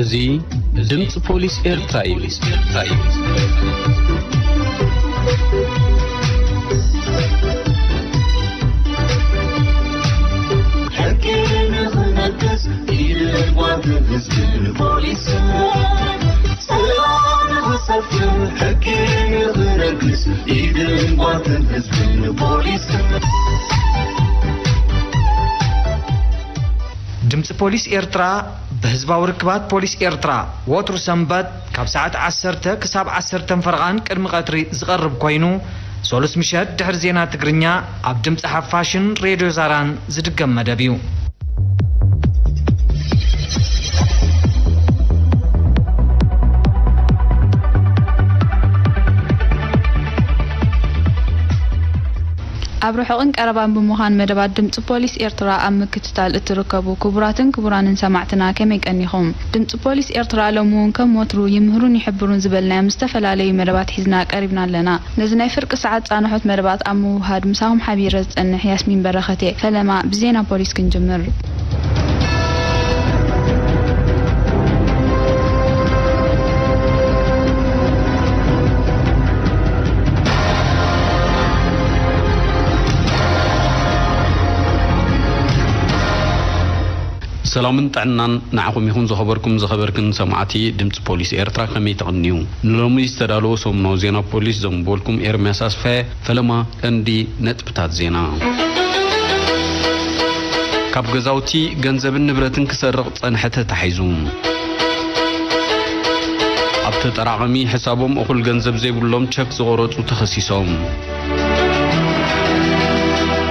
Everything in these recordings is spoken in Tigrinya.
እዚ ድምፂ ፖሊስ ኤርትራ እዩ። ሕጊ ንኽነግስ ኢድን ጓንትን ህዝብን ፖሊስን፣ ሰላም ንኽሰፍን ሕጊ ንኽነግስ ኢድን ጓንትን ህዝብን ፖሊስን። ድምፂ ፖሊስ ኤርትራ ብህዝባዊ ርክባት ፖሊስ ኤርትራ ወትሩ ሰንበት ካብ ሰዓት ዓሰርተ ክሳብ ዓሰርተ ፈረቓን ቅድሚ ቀትሪ ዝቐርብ ኮይኑ፣ ሰሉስ ምሸት ድሕሪ ዜና ትግርኛ ኣብ ድምፂ ሓፋሽን ሬድዮ ዛራን ዝድገም መደብ እዩ። ኣብ ርሑቕን ቀረባን ብምዃን መደባት ድምፂ ፖሊስ ኤርትራ ኣብ ምክትታል እትርከቡ ክቡራትን ክቡራንን ሰማዕትና ከመይ ቀኒኹም? ድምፂ ፖሊስ ኤርትራ ሎሚ እውን ከም ወትሩ ይምህሩን ይሕብሩን ዝበልናዮም ዝተፈላለዩ መደባት ሒዝና ቀሪብና ኣለና። ነዚ ናይ ፍርቂ ሰዓት ፃንሖት መደባት ኣብ ምውሃድ ምሳኹም ሓቢረ ዝፀንሕ ያስሚን በረኸት እየ። ፈለማ ብዜና ፖሊስ ክንጅምር። ሰላምን ጥዕናን ንዓኹም ይኹን ዝኸበርኩም ዝኸበርክን ሰማዕቲ ድምፂ ፖሊስ ኤርትራ፣ ከመይ ተቐንዩ? ንሎሚ ዝተዳለወ ሰሙናዊ ዜና ፖሊስ ዘንበልኩም ኤርምያስ ኣስፋየ። ፈለማ ቀንዲ ነጥብታት ዜና። ካብ ገዛውቲ ገንዘብን ንብረትን ክሰርቕ ጸንሐ ተታሒዙ። ኣብ ተጠራቐሚ ሕሳቦም እኹል ገንዘብ ዘይብሎም ቸክ ዝቖረጹ ተኸሲሶም።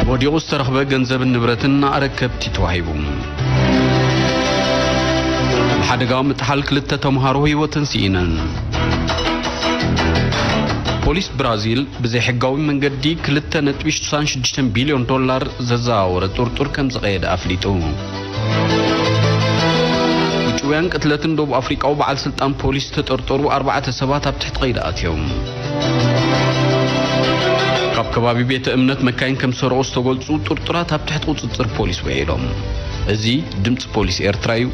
ወዲቑ ዝተረኽበ ገንዘብን ንብረትን ንኣረከብቲ ተዋሂቡ። ብሓደጋ ምጥሓል ክልተ ተምሃሮ ህይወተን ስኢነን። ፖሊስ ብራዚል ብዘይሕጋዊ መንገዲ ክልተ ነጥቢ ሽዱሽተ ቢልዮን ዶላር ዘዘዋወረ ጥርጡር ከም ዝቐየደ ኣፍሊጡ። ብጭውያን ቅትለትን ደቡብ ኣፍሪቃዊ በዓል ስልጣን ፖሊስ ዝተጠርጠሩ ኣርባዕተ ሰባት ኣብ ትሕቲ ቀይዲ ኣትዮም። ካብ ከባቢ ቤተ እምነት መካይን ከም ዝሰረቑ ዝተገልጹ ጥርጡራት ኣብ ትሕቲ ቁጽጽር ፖሊስ ውዒሎም። እዚ ድምጺ ፖሊስ ኤርትራ እዩ።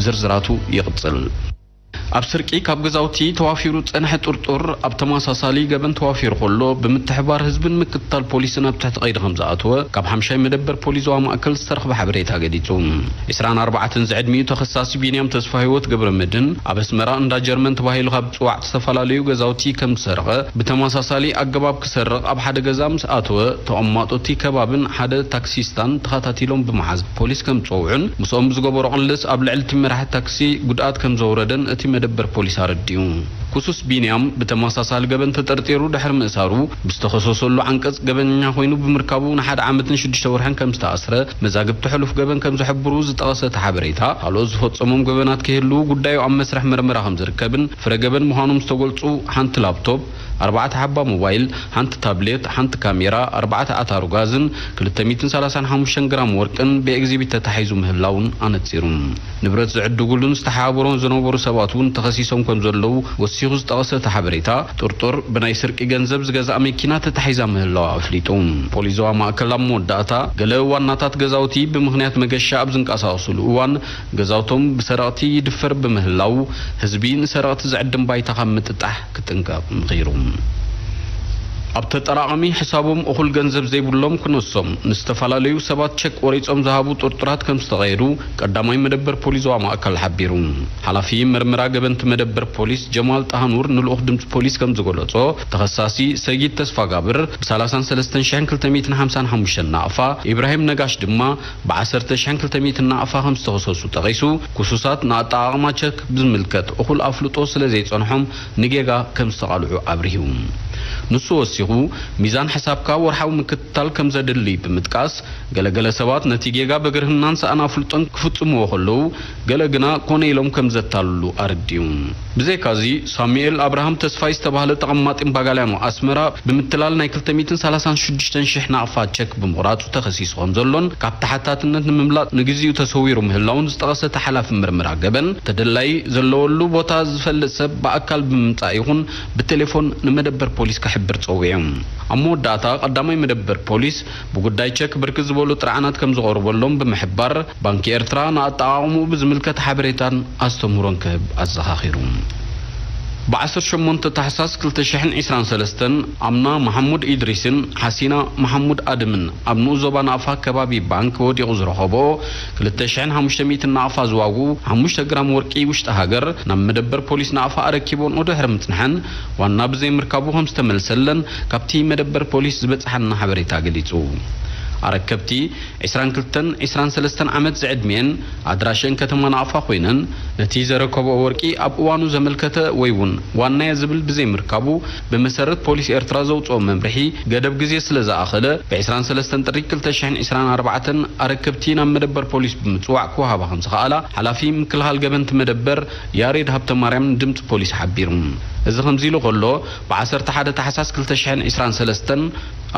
ዝርዝራቱ ይቕጽል። ኣብ ስርቂ ካብ ገዛውቲ ተዋፊሩ ዝጸንሐ ጥርጡር ኣብ ተመሳሳሊ ገበን ተዋፊሩ ከሎ፣ ብምትሕባር ህዝብን ምክትታል ፖሊስን ኣብ ትሕቲ ቀይዲ ከም ዝኣተወ ካብ ሓምሻይ መደበር ፖሊስ ዞባ ማእከል ዝተረኽበ ሓበሬታ ገሊጹ። ዕስራን ኣርባዕተን ዝዕድሚኡ ተኸሳሲ ቢንያም ተስፋ ህይወት ገብረ መድህን ኣብ ኣስመራ እንዳ ጀርመን ተባሂሉ ካብ ዝጽዋዕ ዝተፈላለዩ ገዛውቲ ከም ዝሰረቐ፣ ብተመሳሳሊ ኣገባብ ክሰርቕ ኣብ ሓደ ገዛ ምስ ኣተወ፣ ተቐማጦ እቲ ከባብን ሓደ ታክሲስታን ተኸታቲሎም ብምሓዝ ፖሊስ ከም ዝጸውዑን ምስኦም ብዝገበሮ ቅልስ ኣብ ልዕሊ እቲ መራሒ ታክሲ ጉድኣት ከም ዘውረደን እቲ መደበር ፖሊስ ኣረዲኡ። ክሱስ ቢንያም ብተመሳሳሊ ገበን ተጠርጢሩ ድሕሪ ምእሳሩ፣ ብዝተኸሰሰሉ ዓንቀጽ ገበነኛ ኮይኑ ብምርካቡ ንሓደ ዓመትን ሽዱሽተ ወርሕን ከም ዝተኣስረ መዛግብቲ ሕሉፍ ገበን ከም ዝሕብሩ ዝጠቐሰ እቲ ሓበሬታ፣ ካልኦት ዝፈጸሞም ገበናት ከይህልዉ ጉዳዩ ኣብ መስርሕ መርመራ ከም ዝርከብን ፍረ ገበን ምዃኖም ዝተገልጹ ሓንቲ ላፕቶፕ፣ ኣርባዕተ ሓባ ሞባይል፣ ሓንቲ ታብሌት፣ ሓንቲ ካሜራ፣ ኣርባዕተ ኣታሩ ጋዝን ክልተ ሚእትን ሰላሳን ሓሙሽተን ግራም ወርቅን ብኤግዚቢት ተታሒዙ ምህላውን ኣነጺሩ። ንብረት ዝዕድጉሉን ዝተሓባበሮን ዝነበሩ ሰባት እውን ተኸሲሶም ከም ዘለዉ ወሲኹ ዝጠቐሰ እቲ ሓበሬታ፣ ጥርጡር ብናይ ስርቂ ገንዘብ ዝገዝኣ መኪና ተታሒዛ ምህላዋ ኣፍሊጡ። ፖሊስ ዞባ ማእከል ኣብ መወዳእታ፣ ገለ ዋናታት ገዛውቲ ብምኽንያት መገሻ ኣብ ዝንቀሳቐሱሉ እዋን፣ ገዛውቶም ብሰረቕቲ ይድፈር ብምህላው፣ ህዝቢ ንሰረቕቲ ዝዕድም ባይታ ካብ ምጥጣሕ ክጥንቀቕ ምኺሩ። ኣብ ተጠራቐሚ ሕሳቦም እኹል ገንዘብ ዘይብሎም ክነሶም፣ ንዝተፈላለዩ ሰባት ቸክ ቆሪጾም ዝሃቡ ጥርጡራት ከም ዝተቐየዱ ቀዳማይ መደበር ፖሊስ ዞባ ማእከል ሓቢሩ። ሓላፊ መርመራ ገበንቲ መደበር ፖሊስ ጀማል ጣሃኑር ንልኡኽ ድምፂ ፖሊስ ከም ዝገለጾ፣ ተኸሳሲ ሰጊድ ተስፋጋብር ብ ሰላሳን ሰለስተን ሽሕን ክልተ ሚእትን ሓምሳን ሓሙሽተን ናቕፋ፣ ኢብራሂም ነጋሽ ድማ ብ ዓሰርተ ሽሕን ክልተ ሚእትን ናቕፋ ከም ዝተኸሰሱ ጠቒሱ፣ ክሱሳት ንኣጠቓቕማ ቸክ ብዝምልከት እኹል ኣፍልጦ ስለ ዘይጸንሖም ንጌጋ ከም ዝተቓልዑ ኣብሪሁ። ንሱ ወሲኹ፣ ሚዛን ሕሳብካ ወርሓዊ ምክትታል ከም ዘድሊ ብምጥቃስ፣ ገለገለ ሰባት ነቲ ጌጋ ብግርህናን ሰኣን ኣፍልጦን ክፍጽምዎ ከለዉ፣ ገለ ግና ኮነ ኢሎም ከም ዘታልሉ ኣረዲኡ። ብዘይካዚ፣ ሳሙኤል ኣብርሃም ተስፋይ ዝተባህለ ተቐማጢ እምባጋልያኖ ኣስመራ ብምትላል ናይ ክልተ ሚእትን ሰላሳን ሽዱሽተን ሽሕ ናቕፋ ቸክ ብምቑራጹ ተኸሲሱ ከም ዘሎን ካብ ተሓታትነት ንምምላጥ ንግዚኡ ተሰዊሩ ምህላውን ዝጠቐሰ እቲ ሓላፊ ምርመራ ገበን፣ ተደላይ ዘለወሉ ቦታ ዝፈልጥ ሰብ ብኣካል ብምምጻእ ይኹን ብቴሌፎን ንመደበር ፖሊስ ክሕብር ብር ጸዊዑ። ኣብ መወዳእታ ቀዳማይ መደበር ፖሊስ ብጉዳይ ቸክ ብርክት ዝበሉ ጥርዓናት ከም ዝቐርበሎም ብምሕባር፣ ባንኪ ኤርትራ ንኣጠቓቕምኡ ብዝምልከት ሓበሬታን ኣስተምህሮን ክህብ ኣዘኻኺሩ። ብ ዓሰርተ ሸሞንተ ታሕሳስ ክልተ ሽሕን ዕስራን ሰለስተን ኣምና መሓሙድ ኢድሪስን ሓሲና መሓሙድ ኣድምን ኣብ ንኡስ ዞባ ናቕፋ ከባቢ ባንክ ወዲቑ ዝረኸብኦ ክልተ ሽሕን ሓሙሽተ ሚእትን ናቕፋ ዝዋግኡ ሓሙሽተ ግራም ወርቂ ውሽጢ ሃገር ናብ መደበር ፖሊስ ናቕፋ ኣረኪቦንኦ ድሕሪ ምጽንሐን ዋና ብዘይምርካቡ ከም ዝተመልሰለን ካብቲ መደበር ፖሊስ ዝበጽሓና ሓበሬታ ገሊጹ። ኣረከብቲ ዕስራን ክልተን ዕስራን ሰለስተን ዓመት ዝዕድሚኤን ኣድራሸን ከተማ ናቕፋ ኮይነን ነቲ ዘረከብኦ ወርቂ ኣብ እዋኑ ዘመልከተ ወይ እውን ዋናየ ዝብል ብዘይምርካቡ ብመሰረት ፖሊስ ኤርትራ ዘውጽኦ መምርሒ ገደብ ግዜ ስለ ዝኣኸለ ብ ዕስራን ሰለስተን ጥሪ ክልተ ሽሕን ዕስራን ኣርባዕተን ኣረከብቲ ናብ መደበር ፖሊስ ብምጽዋዕ ክወሃባ ከም ዝኸኣላ ሓላፊ ምክልኻል ገበንቲ መደበር ያሬድ ሃብተማርያም ንድምጺ ፖሊስ ሓቢሩ። እዚ ከምዚ ኢሉ ከሎ ብ ዓሰርተ ሓደ ታሕሳስ ክልተ ሽሕን ዕስራን ሰለስተን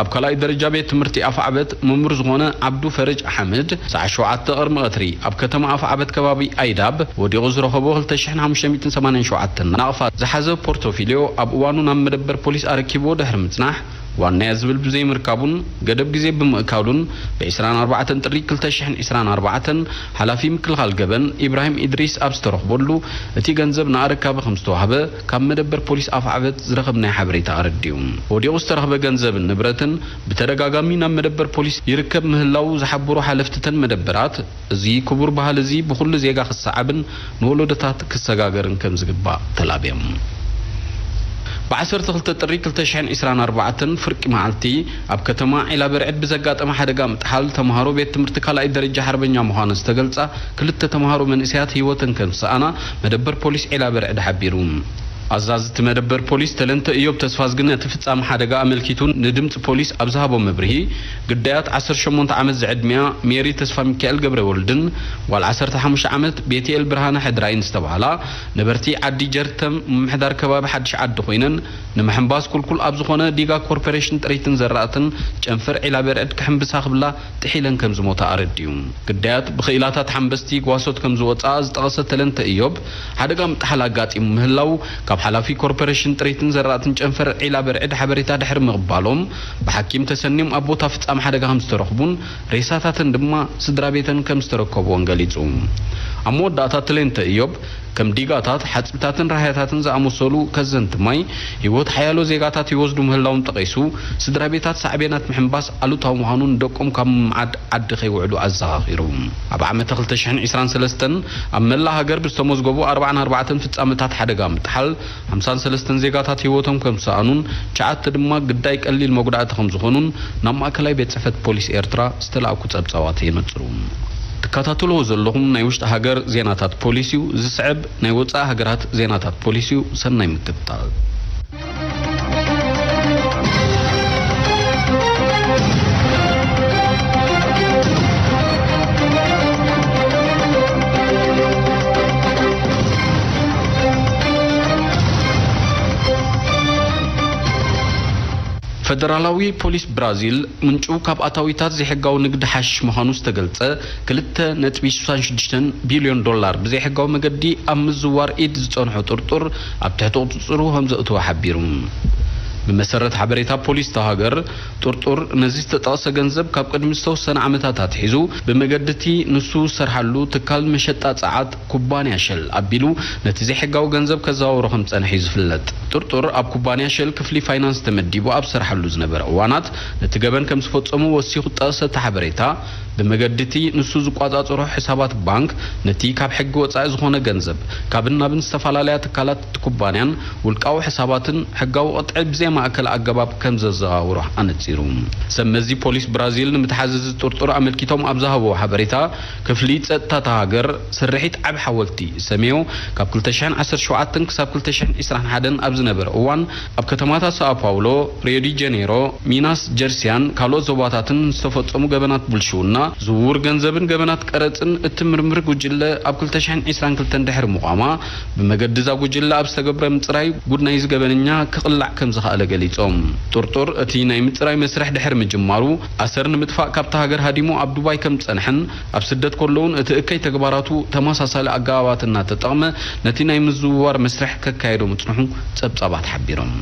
ኣብ ካልኣይ ደረጃ ቤት ትምህርቲ ኣፍዓበት መምህር ዝኾነ ዓብዱ ፈረጅ ሓምድ ሰዓት ሸውዓተ ቅድሚ ቀትሪ ኣብ ከተማ ኣፍዓበት ከባቢ ኣይዳብ ወዲቑ ዝረኸቦ ክልተ ሽሕን ሓሙሽተ ሚእትን ሰማንያን ሸውዓተን ናቕፋ ዝሓዘ ፖርቶፊልዮ ኣብ እዋኑ ናብ መደበር ፖሊስ ኣረኪብዎ ድሕሪ ምጽናሕ ዋናያ ዝብል ብዘይምርካቡን ገደብ ግዜ ብምእካሉን ብ ዕስራን ኣርባዕተን ጥሪ ክልተ ሽሕን ዕስራን ኣርባዕተን ሓላፊ ምክልኻል ገበን ኢብራሂም ኢድሪስ ኣብ ዝተረኽበሉ እቲ ገንዘብ ንኣረካቢ ከም ዝተዋህበ ካብ መደበር ፖሊስ ኣፍዓበት ዝረኸብናዮ ሓበሬታ ኣረዲኡ። ወዲቑ ዝተረኽበ ገንዘብን ንብረትን ብተደጋጋሚ ናብ መደበር ፖሊስ ይርከብ ምህላዉ ዝሓበሩ ሓለፍቲ ተን መደበራት፣ እዚ ክቡር ባህሊ እዚ ብኹሉ ዜጋ ክሰዓብን ንወለዶታት ክሰጋገርን ከም ዝግባእ ተላብዮም። ብ ዓሰርተ ክልተ ጥሪ ክልተ ሽሕን ዕስራን ኣርባዕተን ፍርቂ መዓልቲ ኣብ ከተማ ዒላበርዕድ ብዘጋጠመ ሓደጋ ምጥሓል ተምሃሮ ቤት ትምህርቲ ካልኣይ ደረጃ ሓርበኛ ምዃነን ዝተገልጻ ክልተ ተምሃሮ መንእሰያት ህይወተን ከም ዝሰኣና መደበር ፖሊስ ዒላበርዕድ ሓቢሩ። ኣዛዚ እቲ መደበር ፖሊስ ተለንተ እዮብ ተስፋዝጊ ነቲ ፍጻመ ሓደጋ ኣመልኪቱ ንድምጺ ፖሊስ ኣብ ዝሃቦ መብርሂ፣ ግዳያት ዓሰርተ ሸሞንተ ዓመት ዝዕድሚኣ ሜሪ ተስፋሚካኤል ገብረወልድን ጓል ዓሰርተ ሓሙሽተ ዓመት ቤትኤል ብርሃነ ሕድራይን ዝተባህላ ነበርቲ ዓዲ ጀርተም ምምሕዳር ከባቢ ሓድሽ ዓዲ ኮይነን ንምሕንባስ ኩልኩል ኣብ ዝኾነ ዲጋ ኮርፖሬሽን ጥሪትን ዘራእትን ጨንፈር ዒላበርዕድ ክሕንብሳ ክብላ ጥሒለን ከም ዝሞታ ኣረዲኡ። ግዳያት ብኽኢላታት ሓንበስቲ ጓሶት ከም ዝወፅኣ ዝጠቐሰ ተለንተ እዮብ፣ ሓደጋ ምጥሓል ኣጋጢሙ ምህላው ካብ ሓላፊ ኮርፖሬሽን ጥሪትን ዘራእትን ጨንፈር ዒላበርዕድ ሓበሬታ ድሕሪ ምቕባሎም፣ ብሓኪም ተሰንዮም ኣብ ቦታ ፍጻመ ሓደጋ ከም ዝተረኽቡን ሬሳታተን ድማ ስድራ ቤተን ከም ዝተረከብዎን ገሊጹ። ኣብ መወዳእታ ተለንተ እዮብ፣ ከም ዲጋታት፣ ሓጽብታትን ራህያታትን ዝኣመሰሉ ከዘንቲ ማይ፣ ህይወት ሓያሎ ዜጋታት ይወስዱ ምህላዎም ጠቒሱ፣ ስድራ ቤታት ሳዕቤናት ምሕንባስ ኣሉታዊ ምዃኑን ደቆም ካብ ምምዓድ ዓዲ ከይውዕሉ ኣዘኻኺሩ። ኣብ ዓመተ ክልተ ሽሕን ዕስራን ሰለስተን ኣብ መላእ ሃገር ብዝተመዝገቡ ኣርባዓን ኣርባዕተን ፍጻመታት ሓደጋ ምጥሓል፣ ሓምሳን ሰለስተን ዜጋታት ህይወቶም ከም ዝሰኣኑን ትሽዓተ ድማ ግዳይ ቀሊል መጉዳእቲ ከም ዝኾኑን ናብ ማእከላይ ቤት ጽሕፈት ፖሊስ ኤርትራ ዝተላእኩ ጸብጻባት የነጽሩ። ትከታተልዎ ዘለኹም ናይ ውሽጢ ሃገር ዜናታት ፖሊስ እዩ። ዝስዕብ ናይ ወጻኢ ሃገራት ዜናታት ፖሊስ እዩ። ሰናይ ምክትታል። ፈደራላዊ ፖሊስ ብራዚል ምንጩ ካብ ኣታዊታት ዘይሕጋዊ ንግዲ ሓሽሽ ምዃኑ ዝተገልጸ ክልተ ነጥቢ ስሳን ሽዱሽተን ቢልዮን ዶላር ብዘይሕጋዊ መገዲ ኣብ ምዝዋር ኢድ ዝጸንሖ ጥርጡር ኣብ ትሕቲ ቁጽጽሩ ከም ዘእተወ ሓቢሩ። ብመሰረት ሓበሬታ ፖሊስ እታ ሃገር፣ ጥርጡር ነዚ ዝተጠቕሰ ገንዘብ ካብ ቅድሚ ዝተወሰነ ዓመታት ኣትሒዙ ብመገዲ እቲ ንሱ ዝሰርሓሉ ትካል መሸጣ ጸዓት ኩባንያ ሸል ኣቢሉ ነቲ ዘይሕጋዊ ገንዘብ ከዘዋውሮ ከም ዝጸንሐ እዩ ዝፍለጥ። ጥርጡር ኣብ ኩባንያ ሸል ክፍሊ ፋይናንስ ተመዲቡ ኣብ ዝሰርሓሉ ዝነበረ እዋናት ነቲ ገበን ከም ዝፈጸሙ ወሲኹ ዝጠቕሰ እቲ ሓበሬታ፣ ብመገዲ እቲ ንሱ ዝቆጻጸሮ ሕሳባት ባንክ ነቲ ካብ ሕጊ ወጻኢ ዝኾነ ገንዘብ ካብን ናብን ዝተፈላለያ ትካላት እቲ ኩባንያን ውልቃዊ ሕሳባትን ሕጋዊ ቅጥዒ ብዘይማእከል ኣገባብ ከም ዘዘዋውሮ ኣነጺሩ። ሰብ መዚ ፖሊስ ብራዚል ንምትሓዝ እዚ ጥርጡር ኣመልኪቶም ኣብ ዝሃብዎ ሓበሬታ፣ ክፍሊ ጸጥታ እታ ሃገር ስርሒት ዓቢ ሓወልቲ ሰሜዮ ካብ ክልተ ሽሕን ዓሰርተ ሸውዓተን ክሳብ ክልተ ሽሕን ዕስራን ሓደን ኣብ ዝነበረ እዋን ኣብ ከተማታት ሳኦ ፓውሎ፣ ሪዮ ዲ ጀኔሮ፣ ሚናስ ጀርሲያን ካልኦት ዞባታትን ዝተፈጸሙ ገበናት ብልሽውና፣ ዝውውር ገንዘብን ገበናት ቀረጽን እትምርምር ጉጅለ ኣብ ክልተ ሽሕን ዕስራን ክልተን ድሕሪ ምቋማ፣ ብመገዲ እዛ ጉጅለ ኣብ ዝተገብረ ምጽራይ ጉድ ናይዚ ገበነኛ ክቕላዕ ከም ዝኸኣለ ገሊጾም። ጥርጡር እቲ ናይ ምጽራይ መስርሕ ድሕሪ ምጅማሩ፣ ኣሰር ንምጥፋእ ካብታ ሃገር ሃዲሙ ኣብ ዱባይ ከም ዝጸንሐን ኣብ ስደት ከሎ እውን እቲ እከይ ተግባራቱ ተመሳሳሊ ኣገባባት እናተጠቕመ ነቲ ናይ ምዝውዋር መስርሕ ከካየዶ ምጽንሑ ጸብጻባት ሓቢሮም።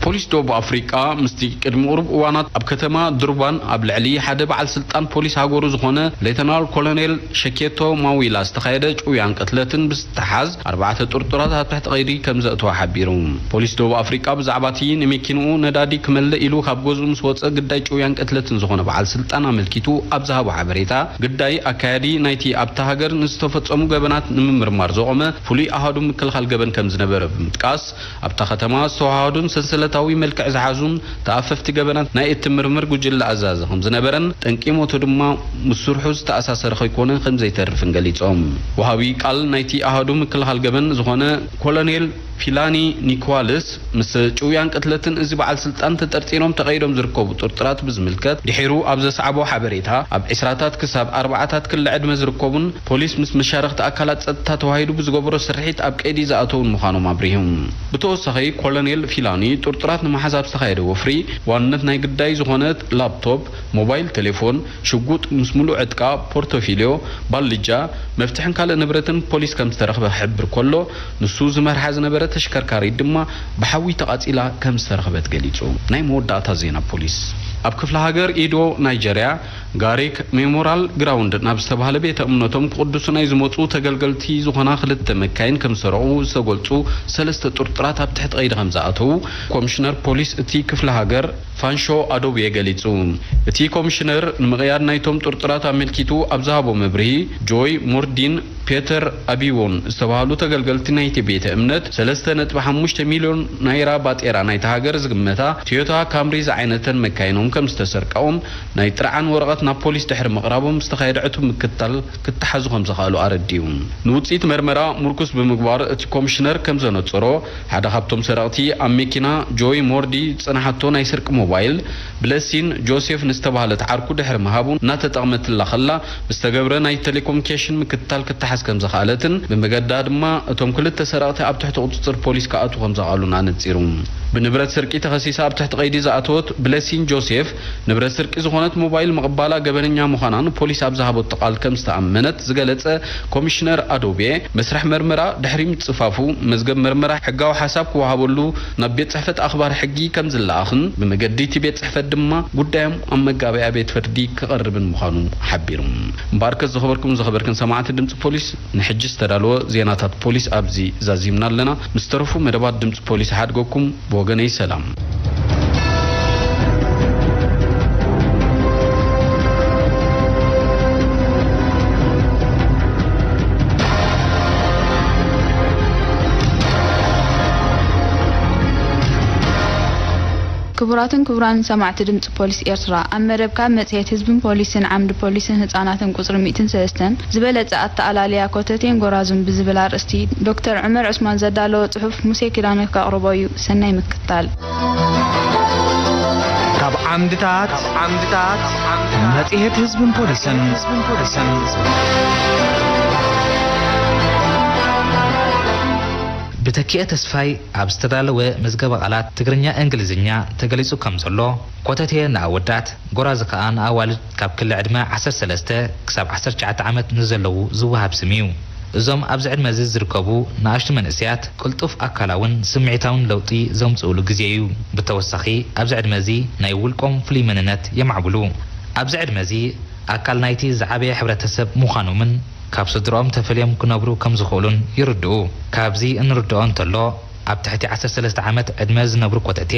ፖሊስ ደቡብ ኣፍሪቃ ምስቲ ቅድሚ ቁሩብ እዋናት ኣብ ከተማ ዱርባን ኣብ ልዕሊ ሓደ በዓል ስልጣን ፖሊስ ሃገሩ ዝኾነ ሌተናል ኮሎኔል ሸኬቶ ማዊላ ዝተኻየደ ጭውያን ቅትለትን ብዝተሓዝ ኣርባዕተ ጥርጡራት ኣብ ትሕቲ ቀይዲ ከም ዘእተወ ሓቢሩ። ፖሊስ ደቡብ ኣፍሪቃ ብዛዕባ እቲ ንመኪንኡ ነዳዲ ክመልእ ኢሉ ካብ ገዝኡ ምስ ወጸ ግዳይ ጭውያን ቅትለትን ዝኾነ በዓል ስልጣን ኣመልኪቱ ኣብ ዝሃቦ ሓበሬታ፣ ግዳይ ኣካያዲ ናይቲ ኣብታ ሃገር ንዝተፈጸሙ ገበናት ንምምርማር ዘቖመ ፍሉይ ኣሃዱ ምክልኻል ገበን ከም ዝነበረ ብምጥቃስ፣ ኣብታ ከተማ ዝተዋሃሃዱን ሰንሰለታዊ መልክዕ ዝሓዙን ተኣፈፍቲ ገበናት ናይ እትምርምር ጉጅለ ኣዛዚ ከም ዝነበረን፣ ጠንቂ ሞቱ ድማ ምስ ስርሑ ዝተኣሳሰረ ከይኮነ ከም ዘይተርፍን ገሊጾም። ወሃቢ ቃል ናይቲ ኣሃዱ ምክልኻል ገበን ዝኾነ ኮሎኔል ፊላኒ ኒኮዋልስ፣ ምስ ጭውያን ቅትለትን እዚ በዓል ስልጣን ተጠርጢሮም ተቐይዶም ዝርከቡ ጥርጥራት ብዝምልከት ድሒሩ ኣብ ዘስዓቦ ሓበሬታ፣ ኣብ ዕስራታት ክሳብ ኣርባዓታት ክሊ ዕድመ ዝርከቡን ፖሊስ ምስ መሻርኽቲ ኣካላት ጸጥታ ተዋሂዱ ብዝገበሮ ስርሒት ኣብ ቀይዲ ዝኣተውን ምዃኖም ኣብሪሁ። ብተወሳኺ፣ ኮሎኔል ፊላኒ ጥርጡራት ንምሓዝ ኣብ ዝተኻየደ ወፍሪ፣ ዋንነት ናይ ግዳይ ዝኾነት ላፕቶፕ፣ ሞባይል ቴሌፎን፣ ሽጉጥ ምስ ሙሉእ ዕጥቃ፣ ፖርቶፊልዮ፣ ባልጃ፣ መፍትሕን ካልእ ንብረትን ፖሊስ ከም ዝተረኽበ ክሕብር ከሎ፣ ንሱ ዝመርሓ ዝነበረ ተሽከርካሪት ድማ ብሓዊ ተቓጺላ ከም ዝተረኽበት ገሊጹ። ናይ መወዳእታ ዜና ፖሊስ። ኣብ ክፍለ ሃገር ኢዶ ናይጀርያ፣ ጋሪክ ሜሞራል ግራውንድ ናብ ዝተባህለ ቤተ እምነቶም ክቕድሱ ናይ ዝመጹ ተገልገልቲ ዝኾና ክልተ መካይን ከም ዝሰረቑ ዝተገልጹ ሰለስተ ጥርጡራት ኣብ ትሕቲ ቀይዲ ከም ዝኣተዉ ኮሚሽነር ፖሊስ እቲ ክፍለ ሃገር ፋንሾ ኣዶብየ ገሊጹ። እቲ ኮሚሽነር ንምቕያድ ናይቶም ጥርጡራት ኣመልኪቱ ኣብ ዝሃቦ መብርሂ፣ ጆይ ሞርዲን ፔተር ኣቢዎን ዝተባህሉ ተገልገልቲ ናይቲ ቤተ እምነት፣ ሰለስተ ነጥቢ ሓሙሽተ ሚልዮን ናይራ ባጤራ ናይታ ሃገር ዝግመታ ቶዮታ ካምሪ ዝዓይነተን መካይኖም ከም ዝተሰርቀኦም፣ ናይ ጥርዓን ወረቐት ናብ ፖሊስ ድሕሪ ምቕራቦም ዝተኻየደ ዕቱብ ምክትታል ክተሓዙ ከም ዝኸኣሉ ኣረዲኡ። ንውጽኢት መርመራ ምርኩስ ብምግባር እቲ ኮሚሽነር ከም ዘነጸሮ፣ ሓደ ካብቶም ሰረቕቲ ኣብ መኪና ጆይ ሞርዲ ዝጸንሓቶ ናይ ስርቂ ሞባይል፣ ብለሲን ጆሴፍ ንዝተባህለት ዓርኩ ድሕሪ ምሃቡ እናተጠቕመትላ ከላ ብዝተገብረ ናይ ቴሌኮሙኒኬሽን ምክትታል ክትሓዝ ከም ዝኸኣለትን ብመገዳ ድማ እቶም ክልተ ሰረቕቲ ኣብ ትሕቲ ቁጽጽር ፖሊስ ክኣትዉ ከም ዝኸኣሉን ኣነጺሩ። ብንብረት ስርቂ ተኸሲሳ ኣብ ትሕቲ ቀይዲ ዝኣተወት ብለሲን ጆሴፍ፣ ንብረት ስርቂ ዝኾነት ሞባይል ምቕባላ ገበነኛ ምዃና ንፖሊስ ኣብ ዝሃበቶ ቃል ከም ዝተኣመነት ዝገለጸ ኮሚሽነር ኣዶቤ፣ መስርሕ መርመራ ድሕሪ ምጽፋፉ፣ መዝገብ መርመራ ሕጋዊ ሓሳብ ክወሃበሉ ናብ ቤት ጽሕፈት ኣኽባር ሕጊ ከም ዝለኣኽን፣ ብመገዲ እቲ ቤት ጽሕፈት ድማ ጉዳዮም ኣብ መጋበያ ቤት ፍርዲ ክቐርብን ምዃኑ ሓቢሩ። እምበኣርከስ ዝኸበርኩም ዝኸበርክን ሰማዕቲ ድምጺ ፖሊስ፣ ንሕጂ ዝተዳለወ ዜናታት ፖሊስ ኣብዚ ዛዚምና ኣለና። ምስ ተረፉ መደባት ድምጺ ፖሊስ ሓድገኩም። ብወገነይ ሰላም። ክቡራትን ክቡራንን ሰማዕቲ ድምፂ ፖሊስ ኤርትራ፣ ኣብ መደብ ካብ መጽሔት ህዝብን ፖሊስን ዓምዲ ፖሊስን ህጻናትን ቁጽሪ ሚእትን ሰለስተን ዝበለጸ ኣተኣላልያ ኮተቴን ጎራዙን ብዝብል ኣርእስቲ ዶክተር ዑመር ዑስማን ዘዳለዎ ጽሑፍ ሙሴ ኪዳነ ከቕርቦ እዩ። ሰናይ ምክትታል። ካብ ዓምድታት፣ ካብ ዓምድታት መጽሔት ህዝብን ፖሊስን። ብተኪኤ ተስፋይ ኣብ ዝተዳለወ መዝገበ ቃላት ትግርኛ እንግሊዝኛ ተገሊጹ ከም ዘሎ፣ ኮተቴ ንኣወዳት፣ ጎራዙ ከኣ ንኣዋልድ ካብ ክሊ ዕድመ ዓሰርተ ሰለስተ ክሳብ ዓሰርተ ትሽዓተ ዓመት ንዘለዉ ዝወሃብ ስም እዩ። እዞም ኣብዚ ዕድመ እዚ ዝርከቡ ንኣሽቱ መንእሰያት፣ ቅልጡፍ ኣካላውን ስምዒታውን ለውጢ ዘምጽኡሉ ግዜ እዩ። ብተወሳኺ፣ ኣብዚ ዕድመ እዚ ናይ ውልቆም ፍሉይ መንነት የማዕብሉ። ኣብዚ ዕድመ እዚ፣ ኣካል ናይቲ ዝዓበየ ሕብረተሰብ ምዃኖምን ካብ ስድርኦም ተፈልዮም ክነብሩ ከም ዝኽእሉን ይርድኡ። ካብዚ እንርድኦ እንተሎ፣ ኣብ ትሕቲ ዓሰርተ ሰለስተ ዓመት ዕድመ ዝነብሩ ኮተቴ፣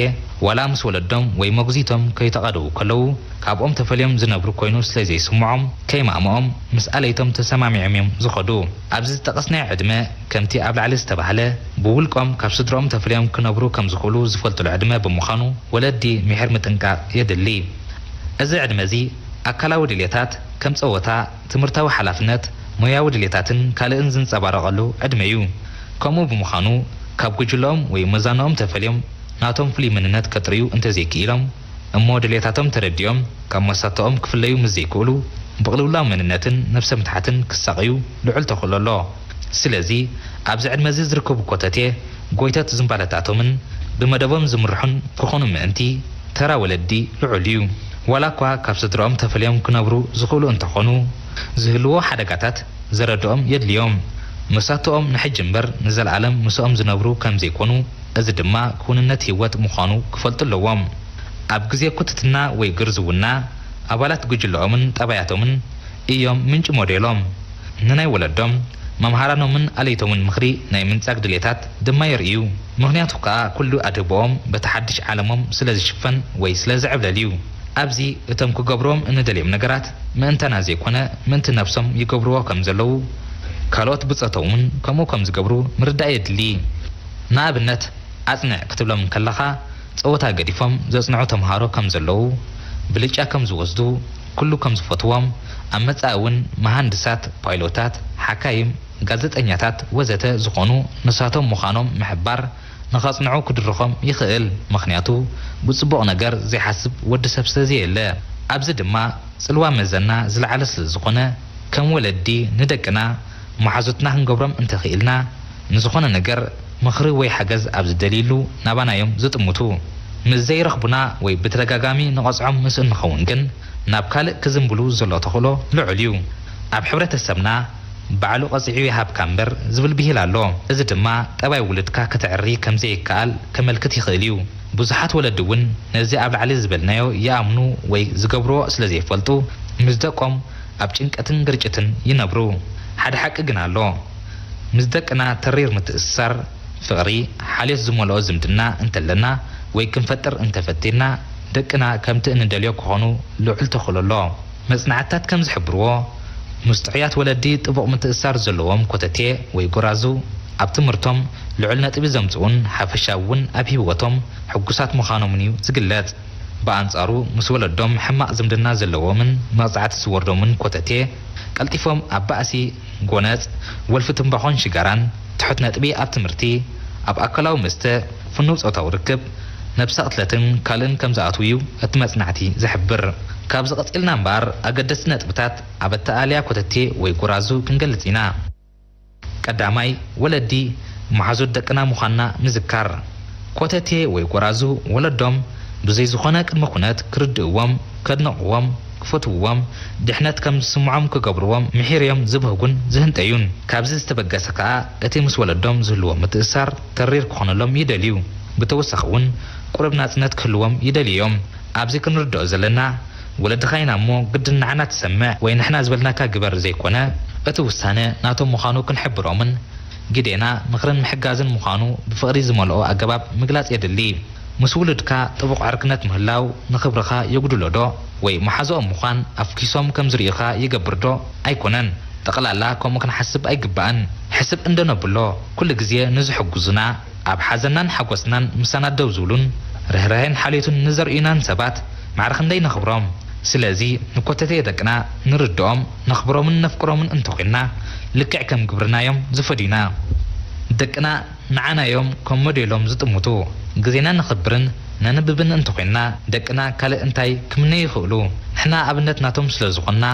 ዋላ ምስ ወለዶም ወይ መጉዚቶም ከይተቓደዉ ከለዉ፣ ካብኦም ተፈልዮም ዝነብሩ ኮይኑ ስለ ዘይስምዖም፣ ከይማእምኦም ምስ ኣለይቶም ተሰማሚዖም እዮም ዝኸዱ። ኣብዚ ዝጠቐስናዮ ዕድመ፣ ከምቲ ኣብ ላዕሊ ዝተባህለ፣ ብውልቆም ካብ ስድርኦም ተፈልዮም ክነብሩ ከም ዝኽእሉ ዝፈልጡሉ ዕድመ ብምዃኑ፣ ወለዲ ምሒር ምጥንቃቕ የድሊ። እዚ ዕድመ እዚ፣ ኣካላዊ ድሌታት ከም ጸወታ፣ ትምህርታዊ ሓላፍነት፣ ሞያዊ ድሌታትን ካልእን ዝንጸባረቐሉ ዕድመ እዩ። ከምኡ ብምዃኑ፣ ካብ ጉጅለኦም ወይ መዛንኦም ተፈልዮም ናቶም ፍሉይ መንነት ከጥርዩ እንተዘይክኢሎም፣ እሞ ድሌታቶም ተረዲኦም ካብ መሳተኦም ክፍለዩ ምስ ዘይክእሉ፣ ብቕልውላው መንነትን ነብሰ ምትሓትን ክሳቐዩ ልዑል ተኽእሎ ኣሎ። ስለዚ፣ ኣብዚ ዕድመ እዚ ዝርከቡ ኮተቴ፣ ጎይቶት ዝምባለታቶምን ብመደቦም ዝምርሑን ክኾኑ ምእንቲ፣ ተራ ወለዲ ልዑል እዩ። ዋላ እኳ ካብ ስድራኦም ተፈልዮም ክነብሩ ዝኽእሉ እንተኾኑ፣ ዝህልዎ ሓደጋታት ዘረድኦም የድልዮም። መሳተኦም ንሕጂ እምበር ንዘለኣለም ምስኦም ዝነብሩ ከም ዘይኮኑ እዚ ድማ ክውንነት ህይወት ምዃኑ ክፈልጡ ኣለዎም። ኣብ ግዜ ኩትትና ወይ ግርዝውና፣ ኣባላት ጉጅለኦምን ጠባያቶምን እዮም ምንጪ ሞዴሎም። ንናይ ወለዶም፣ መምሃራኖምን ኣለይቶምን ምኽሪ ናይ ምንጻግ ድሌታት ድማ የርእዩ። ምኽንያቱ ከኣ ኩሉ ኣድህቦኦም በቲ ሓድሽ ዓለሞም ስለ ዝሽፈን ወይ ስለ ዝዕብለል እዩ። ኣብዚ እቶም ክገብርዎም እንደልዮም ነገራት ምእንታና ዘይኮነ ምእንቲ ነብሶም ይገብርዎ ከም ዘለዉ፣ ካልኦት ብጾቶም እውን ከምኡ ከም ዝገብሩ ምርዳእ የድሊ። ንኣብነት፣ ኣጽንዕ ክትብሎም እንከለኻ፣ ጸወታ ገዲፎም ዘጽንዑ ተምሃሮ ከም ዘለዉ፣ ብልጫ ከም ዝወስዱ፣ ኩሉ ከም ዝፈትዎም፣ ኣብ መጻኢ እውን መሃንድሳት፣ ፓይሎታት፣ ሓካይም፣ ጋዜጠኛታት ወዘተ ዝኾኑ ንሳቶም ምዃኖም ምሕባር ንኸጽንዑ ክድርኾም ይኽእል። ምኽንያቱ ብጽቡቕ ነገር ዘይሓስብ ወዲ ሰብ ስለ ዘየለ። ኣብዚ ድማ ጽልዋ መዘና ዝለዓለ ስለ ዝኾነ፣ ከም ወለዲ ንደቅና መሓዙትና ክንገብሮም እንተኽኢልና፣ ንዝኾነ ነገር ምኽሪ ወይ ሓገዝ ኣብ ዝደልይሉ ናባና እዮም ዝጥምቱ። ምስ ዘይረኽቡና ወይ ብተደጋጋሚ ንቐጽዖም ምስ እንኸውን ግን፣ ናብ ካልእ ክዝንብሉ ዘሎ ተኽእሎ ልዑል እዩ። ኣብ ሕብረተሰብና ባዕሉ ቀጺዑ ይሃብካ እምበር ዝብል ብሂል ኣሎ። እዚ ድማ ጠባይ ውሉድካ ከተዕሪ ከም ዘይከኣል ከመልክት ይኽእል እዩ። ብዙሓት ወለዲ እውን ነዚ ኣብ ላዕሊ ዝበልናዮ ይኣምኑ ወይ ዝገብርዎ ስለ ዘይፈልጡ፣ ምስ ደቆም ኣብ ጭንቀትን ግርጭትን ይነብሩ። ሓደ ሓቂ ግን ኣሎ። ምስ ደቅና ተሪር ምትእስሳር፣ ፍቕሪ፣ ሓልዮት ዝመልኦ ዝምድና እንተለና ወይ ክንፈጥር እንተፈቲንና፣ ደቅና ከምቲ እንደልዮ ክኾኑ ልዑል ተኽእሎ ኣሎ። መጽናዕትታት ከም ዝሕብርዎ፣ ምስ ጥዑያት ወለዲ ጥቡቕ ምትእስሳር ዘለዎም ኮተቴ ወይ ጎራዙ፣ ኣብ ትምህርቶም ልዑል ነጥቢ ዘምጽኡን ሓፈሻዊ እውን ኣብ ህይወቶም ሕጉሳት ምዃኖምን እዩ ዝግለጽ። ብኣንጻሩ፣ ምስ ወለዶም ሕማቕ ዝምድና ዘለዎምን መቕጻዕቲ ዝወርዶምን ኮተቴ፣ ቀልጢፎም ኣብ ባእሲ፣ ጎነጽ፣ ወልፊ ትምባኾን ሽጋራን፣ ትሑት ነጥቢ ኣብ ትምህርቲ፣ ኣብ ኣካላዊ መስተ፣ ፍኑው ጾታዊ ርክብ፣ ነብሰ ቅትለትን ካልእን ከም ዝኣትዉ እዩ እቲ መጽናዕቲ ዝሕብር። ካብዚ ቀጺልና እምበኣር፣ ኣገደስቲ ነጥብታት ኣብ ኣተኣልያ ኮተቴ ወይ ጎራዙ ክንገልጽ ኢና። ቀዳማይ፣ ወለዲ መሓዙት ደቅና ምዃንና ምዝካር። ኮተቴ ወይ ጎራዙ ወለዶም ብዘይ ዝኾነ ቅድመ ኩነት ክርድእዎም፣ ከድንቕዎም፣ ክፈትውዎም፣ ድሕነት ከም ዝስምዖም ክገብርዎም ምሒር እዮም ዝብህጉን ዝህንጠዩን። ካብዚ ዝተበገሰ ከኣ፣ እቲ ምስ ወለዶም ዝህልዎም ምትእስሳር ተሪር ክኾነሎም ይደልዩ። ብተወሳኺ እውን፣ ቁሩብ ናጽነት ክህልዎም ይደልዩ እዮም። ኣብዚ ክንርድኦ ዘለና፣ ወለድኻ ኢና እሞ ግድን ንዓና ትሰምዕ ወይ ንሕና ዝበልናካ ግበር ዘይኮነ፣ እቲ ውሳነ ናቶም ምዃኑ ክንሕብሮምን ግዴና ምኽርን ምሕጋዝን ምዃኑ ብፍቕሪ ዝመልኦ ኣገባብ ምግላጽ የድሊ። ምስ ውሉድካ ጥቡቕ ዕርክነት ምህላው ንኽብርኻ የጉድሎ ዶ? ወይ መሓዝኦም ምዃን ኣፍኲሶም ከም ዝርእዩኻ ይገብር ዶ? ኣይኮነን። ጠቕላላ ከምኡ ክንሓስብ ኣይግባእን። ሕስብ እንዶ ነብሎ፣ ኩሉ ግዜ ንዝሕጉዙና፣ ኣብ ሓዘናን ሓጎስናን ምሳና ደው ዝብሉን ርህራሄን ሓልዮትን ንዘርእዩናን ሰባት ማዕረ ክንደይ ነኽብሮም። ስለዚ ንኮተቴ ደቅና ንርድኦም፣ ነኽብሮምን ነፍቅሮምን እንተኾይንና፣ ልክዕ ከም ግብርና እዮም ዝፈድዩና። ደቅና ንዓና እዮም ከም ሞዴሎም ዝጥምቱ። ግዜና ነኽብርን ነንብብን እንተኾይንና፣ ደቅና ካልእ እንታይ ክምነዩ ይኽእሉ? ንሕና ኣብነት ናቶም ስለ ዝኾንና፣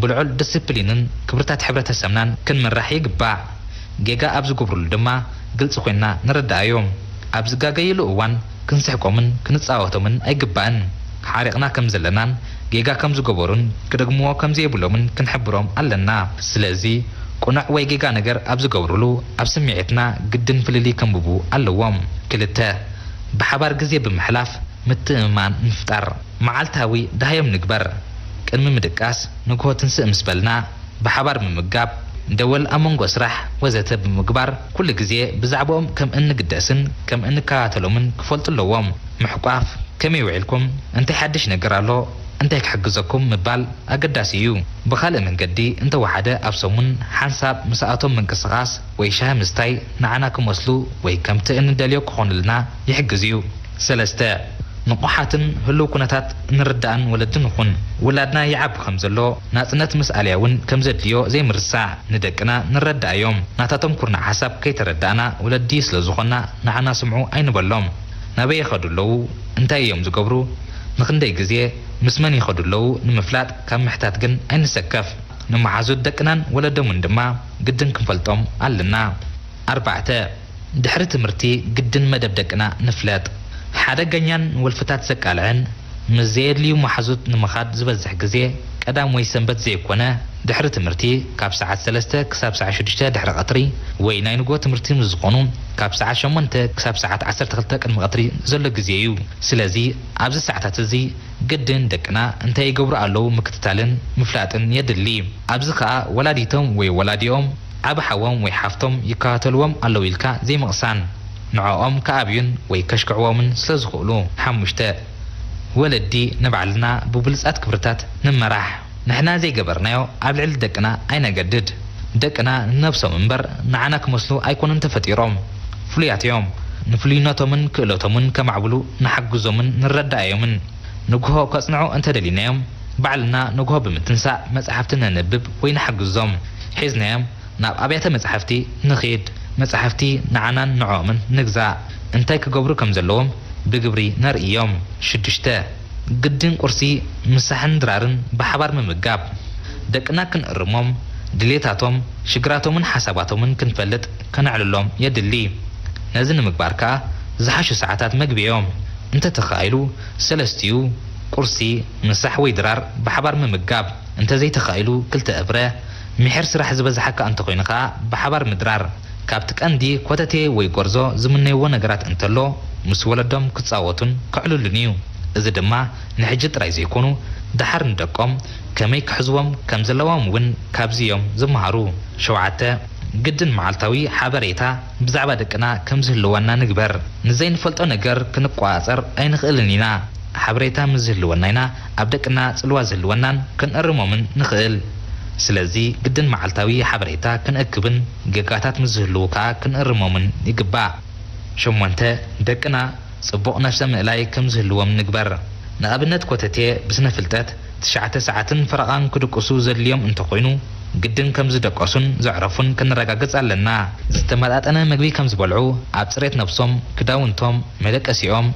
ብልዑል ዲስፕሊንን ክብርታት ሕብረተሰብናን ክንምራሕ ይግባእ። ጌጋ ኣብ ዝገብሩሉ ድማ ግልጺ ኮይንና ንረድኣዮም። ኣብ ዝጋገይሉ እዋን ክንስሕቆምን ክንጻወቶምን ኣይግባእን። ሓሪቕና ከም ዘለናን ጌጋ ከም ዝገበሩን ክደግምዎ ከም ዘይብሎምን ክንሕብሮም ኣለና። ስለዚ ቅኑዕ ወይ ጌጋ ነገር ኣብ ዝገብሩሉ ኣብ ስምዒትና ግድን ፍልልይ ከንብቡ ኣለዎም። ክልተ፣ ብሓባር ግዜ ብምሕላፍ ምትእምማን ምፍጣር። መዓልታዊ ደሃዮም ንግበር። ቅድሚ ምድቃስ ንግሆ ትንስእ ምስ በልና ብሓባር ምምጋብ፣ ደወል ኣብ መንጎ ስራሕ ወዘተ ብምግባር ኩሉ ግዜ ብዛዕባኦም ከም እንግደስን ከም እንከታተሎምን ክፈልጡ ኣለዎም። ምሕቋፍ፣ ከመይ ውዒልኩም? እንታይ ሓድሽ ነገር ኣሎ? እንታይ ክሕግዘኩም? ምባል ኣገዳሲ እዩ። ብኻልእ መንገዲ እንተወሓደ ኣብ ሰሙን ሓንሳብ ምስኣቶም ምንቅስቓስ ወይ ሻሂ ምስታይ ንዓና ክመስሉ ወይ ከምቲ እንደልዮ ክኾኑልና ይሕግዝ እዩ። ሰለስተ፣ ንቑሓትን ህሉው ኩነታት ንርዳእን ወለዲ ንኹን። ውላድና ይዓቢ ከም ዘሎ፣ ናጽነት ምስ ኣልያ እውን ከም ዘድልዮ ዘይምርሳዕ። ንደቅና ንረዳእዮም። ናታቶም ኩርናዕ ሓሳብ ከይተረዳእና፣ ወለዲ ስለ ዝኾንና ንዓና ስምዑ ኣይንበሎም። ናበይ ይኸዱ ኣለዉ? እንታይ እዮም ዝገብሩ? ንኽንደይ ግዜ? ምስ መን ይኸዱ ኣለዉ? ንምፍላጥ ካብ ምሕታት ግን ኣይንሰከፍ። ንመሓዙት ደቅናን ወለዶምን ድማ ግድን ክንፈልጦም ኣለና። ኣርባዕተ፣ ድሕሪ ትምህርቲ ግድን መደብ ደቅና ንፍለጥ። ሓደገኛን ወልፍታት ዘቃልዕን ምስ ዘየድልዩ መሓዙት ንምኻድ ዝበዝሕ ግዜ ቀዳም ወይ ሰንበት ዘይኮነ፣ ድሕሪ ትምህርቲ ካብ ሰዓት ሰለስተ ክሳብ ሰዓት ሽዱሽተ ድሕሪ ቀትሪ፣ ወይ ናይ ንግሆ ትምህርቲ ምስ ዝኾኑ፣ ካብ ሰዓት ሸሞንተ ክሳብ ሰዓት ዓሰርተ ክልተ ቅድሚ ቀትሪ ዘሎ ግዜ እዩ። ስለዚ ኣብዚ ሰዓታት እዚ ግድን ደቅና እንታይ ይገብሩ ኣለዉ ምክትታልን ምፍላጥን የድሊ። ኣብዚ ከኣ ወላዲቶም ወይ ወላዲኦም፣ ዓቢ ሓዎም ወይ ሓፍቶም ይከታተልዎም ኣለዉ ኢልካ ዘይምቕሳን፣ ንዕኦም ክኣብዩን ወይ ከሽክዕዎምን ስለ ዝኽእሉ። ሓሙሽተ፣ ወለዲ ንባዕልና ብብሉጻት ክብርታት ንመራሕ። ንሕና ዘይገበርናዮ ኣብ ልዕሊ ደቅና ኣይነገድድ። ደቅና ንነብሶም እምበር ንዓና ክመስሉ ኣይኮኑን ተፈጢሮም። ፍሉያት እዮም። ንፍሉይነቶምን ክእለቶምን ከማዕብሉ ንሓግዞምን ንረዳኣዮምን። ንግሆ ከጽንዑ እንተደሊናዮም፣ ባዕልና ንግሆ ብምትንሳእ መጻሕፍቲ ነንብብ ወይ ንሓግዞም። ሒዝናዮም ናብ ኣብያተ መጻሕፍቲ ንኺድ። መጻሕፍቲ ንዓናን ንዕኦምን ንግዛእ። እንታይ ክገብሩ ከም ዘለዎም ብግብሪ ነርእዮም። ሽዱሽተ፣ ግድን ቁርሲ፣ ምሳሕን ድራርን ብሓባር ምምጋብ። ደቅና ክንእርሞም፣ ድሌታቶም፣ ሽግራቶምን ሓሳባቶምን ክንፈልጥ ከነዕልሎም የድሊ። ነዚ ንምግባር ከኣ ዝሓሹ ሰዓታት መግቢ እዮም። እንተተኻኢሉ ሰለስቲኡ ቁርሲ፣ ምሳሕ ወይ ድራር ብሓባር ምምጋብ። እንተዘይተኻኢሉ ክልተ እብረ፣ ምሒር ስራሕ ዝበዝሓካ እንተኾይኑ ከኣ ብሓባር ምድራር። ካብቲ ቀንዲ ኮተቴ ወይ ጎርዞ ዝምነይዎ ነገራት እንተሎ፣ ምስ ወለዶም ክጻወቱን ከዕልሉን እዩ። እዚ ድማ ንሕጂ ጥራይ ዘይኮኑ፣ ደሓር ንደቆም ከመይ ክሕዝዎም ከም ዘለዎም እውን ካብዚ እዮም ዝመሃሩ። ሸውዓተ፣ ግድን መዓልታዊ ሓበሬታ ብዛዕባ ደቅና ከም ዝህልወና ንግበር። ንዘይንፈልጦ ነገር ክንቆጻጸር ኣይንኽእልን ኢና። ሓበሬታ ምስ ዝህልወና ኢና ኣብ ደቅና ጽልዋ ዝህልወናን ክንእርሞምን ንኽእል። ስለዚ ግድን መዓልታዊ ሓበሬታ ክንእክብን ጌጋታት ምስ ዝህልዉ ከኣ ክንእርሞምን ይግባእ። ሸሞንተ፣ ደቅና ጽቡቕ ነፍሰ ምእላይ ከም ዝህልዎም ንግበር። ንኣብነት ኮተቴ ብስነ ፍልጠት ትሽዓተ ሰዓትን ፈረቓን ክድቅሱ ዘድልዮም እንተኾይኑ፣ ግድን ከም ዝደቀሱን ዘዕረፉን ከነረጋግጽ ኣለና። ዝተመጣጠነ መግቢ ከም ዝበልዑ፣ ኣብ ጽሬት ነብሶም፣ ክዳውንቶም፣ መደቀሲኦም፣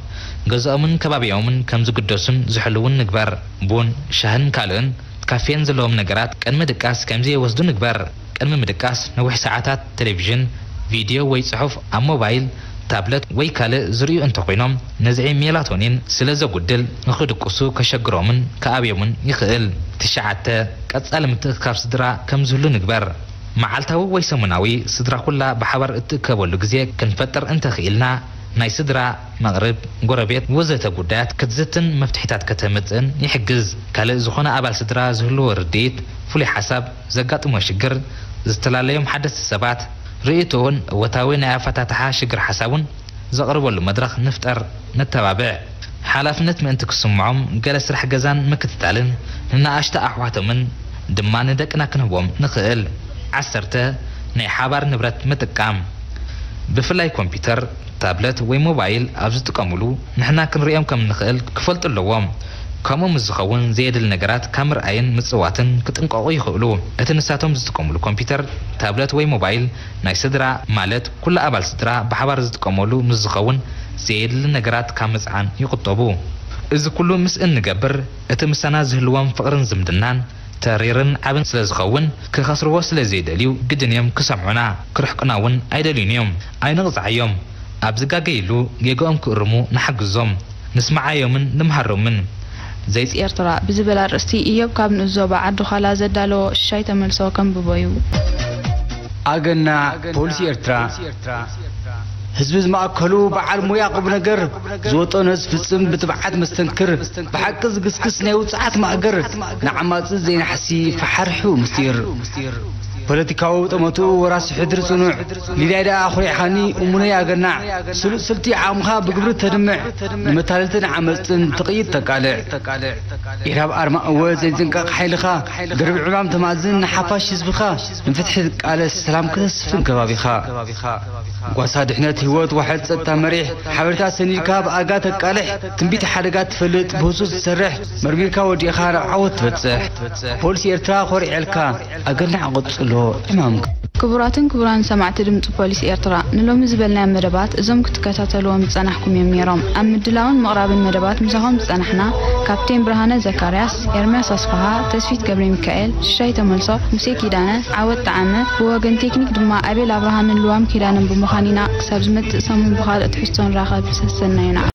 ገዝኦምን ከባቢኦምን ከም ዝግደሱን ዝሕልዉን ንግበር። ቡን፣ ሻህን ካልእን ካፌን ዘለዎም ነገራት ቅድሚ ድቃስ ከም ዘይወስዱ ንግበር። ቅድሚ ምድቃስ ነዊሕ ሰዓታት ቴሌቪዥን፣ ቪድዮ ወይ ጽሑፍ ኣብ ሞባይል፣ ታብለት ወይ ካልእ ዝርእዩ እንተኾይኖም፣ ነዝዒ ሜላቶኒን ስለ ዘጉድል ንኽድቅሱ ከሸግሮምን ከኣብዮምን ይኽእል። ትሽዓተ፣ ቀጻሊ ምትእኽኻብ ስድራ ከም ዝህሉ ንግበር። መዓልታዊ ወይ ሰሙናዊ ስድራ ኩላ ብሓባር እትእከበሉ ግዜ ክንፈጥር እንተኽኢልና፣ ናይ ስድራ፣ መቕርብ፣ ጎረቤት ወዘተ ጉዳያት ክትዝትን መፍትሒታት ከተምጽእን ይሕግዝ። ካልእ ዝኾነ ኣባል ስድራ ዝህልዎ ርድኢት፣ ፍሉይ ሓሳብ፣ ዘጋጥሞ ሽግር፣ ዝተላለዮም ሓደስቲ ሰባት፣ ርእይቶኡን እወታዊ ናይ ኣፈታትሓ ሽግር ሓሳቡን ዘቕርበሉ መድረኽ ንፍጠር፣ ነተባብዕ። ሓላፍነት ምእንቲ ክስምዖም ገለ ስራሕ ገዛን ምክትታልን ንነኣሽቱ ኣሕዋቶምን ድማ ንደቅና ክንህቦም ንኽእል። ዓሰርተ፣ ናይ ሓባር ንብረት ምጥቃም። ብፍላይ ኮምፒውተር፣ ታብለት ወይ ሞባይል ኣብ ዝጥቀሙሉ ንሕና ክንርእዮም ከም እንኽእል ክፈልጡ ኣለዎም። ከምኡ ምስ ዝኸውን ዘየድሊ ነገራት ካብ ምርኣይን ምጽዋትን ክጥንቀቑ ይኽእሉ። እቲ ንሳቶም ዝጥቀሙሉ ኮምፒውተር፣ ታብለት ወይ ሞባይል ናይ ስድራ፣ ማለት ኩሉ ኣባል ስድራ ብሓባር ዝጥቀመሉ ምስ ዝኸውን ዘየድሊ ነገራት ካብ ምጽዓን ይቑጠቡ። እዚ ኩሉ ምስ እንገብር እቲ ምሳና ዝህልዎም ፍቕርን ዝምድናን ተሪርን ዓብን ስለ ዝኸውን፣ ክኸስርዎ ስለ ዘይደልዩ ግድን እዮም ክሰምዑና። ክርሕቁና እውን ኣይደልዩን እዮም። ኣይንቕጻዓዮም። ኣብ ዝጋገይሉ ጌጋኦም ክእርሙ ንሓግዞም። ንስምዓዮምን ንምሃሮምን። ዘይጽ ኤርትራ ብዝብል ኣርእስቲ ኢዮብ ካብ ንኡስ ዞባ ዓዲ ዃላ ዘዳለዎ ሽሻይ ተመልሶ ከንብቦ እዩ። ኣገና ፖሊሲ ኤርትራ። ህዝቢ ዝማእከሉ በዓል ሙያ ቁም ነገር ዝወጠኖ ዝፍጽም ብትብዓት መስተንክር ብሓቂ ዝግስግስ ናይ ውጽዓት ማእገር ንዓማጺ ዘይናሕሲ ፈሓርሑ ምስጢር ፖለቲካዊ ጠመቱ ወራሲ ሕድሪ ጽኑዕ ሊላይ ደኣ ኣኹሪዕኻኒ እሙነይ ኣገናዕ ስሉጥ ስልቲ ዓቕምኻ ብግብሪ ተድምዕ ንመታለልትን ዓመጽትን ትቕይድ ተቃልዕ ኢራብ ኣርማ እወ ዘይጽንቀቕ ሓይልኻ ድርብ ዕማም ተማዝን ንሓፋሽ ህዝብኻ ንፍትሒ ትቃለስ ሰላም ከተስፍን ከባቢኻ ጓሳ ድሕነት ህይወት ዋሕድ ጸጥታ መሪሕ ሓበሬታ ሰኒድካ ብኣጋ ተቃልሕ ትንቢት ሓደጋ ትፈልጥ ብህጹጽ ትሰርሕ መርሚርካ ወዲእኻ ናብ ዓወት ትበጽሕ ፖሊሲ ኤርትራ ኮሪዐልካ ኣገናዕ ቀጽሎ ዕማምካ። ክቡራትን ክቡራን ሰማዕቲ ድምጺ ፖሊስ ኤርትራ፣ ንሎሚ ዝበልናዮም መደባት እዞም ክትከታተልዎም ዝጸናሕኩም እዮም ነይሮም። ኣብ ምድላውን ምቕራብን መደባት ምሳኹም ዝጸናሕና ካፕቴን ብርሃነ ዘካርያስ፣ ኤርምያስ ኣስፍሃ፣ ተስፊት ገብረ ሚካኤል፣ ሽሻይ ተመልሶ፣ ሙሴ ኪዳነ፣ ዓወት ጠዓመ፣ ብወገን ቴክኒክ ድማ ኣቤል ኣብርሃምን ልዋም ኪዳነን ብምዃን ኢና። ክሳብ ዝመጽእ ሰሙን ብኻልእ ትሕዝቶ ንራኸብ። ሰሰናዩና።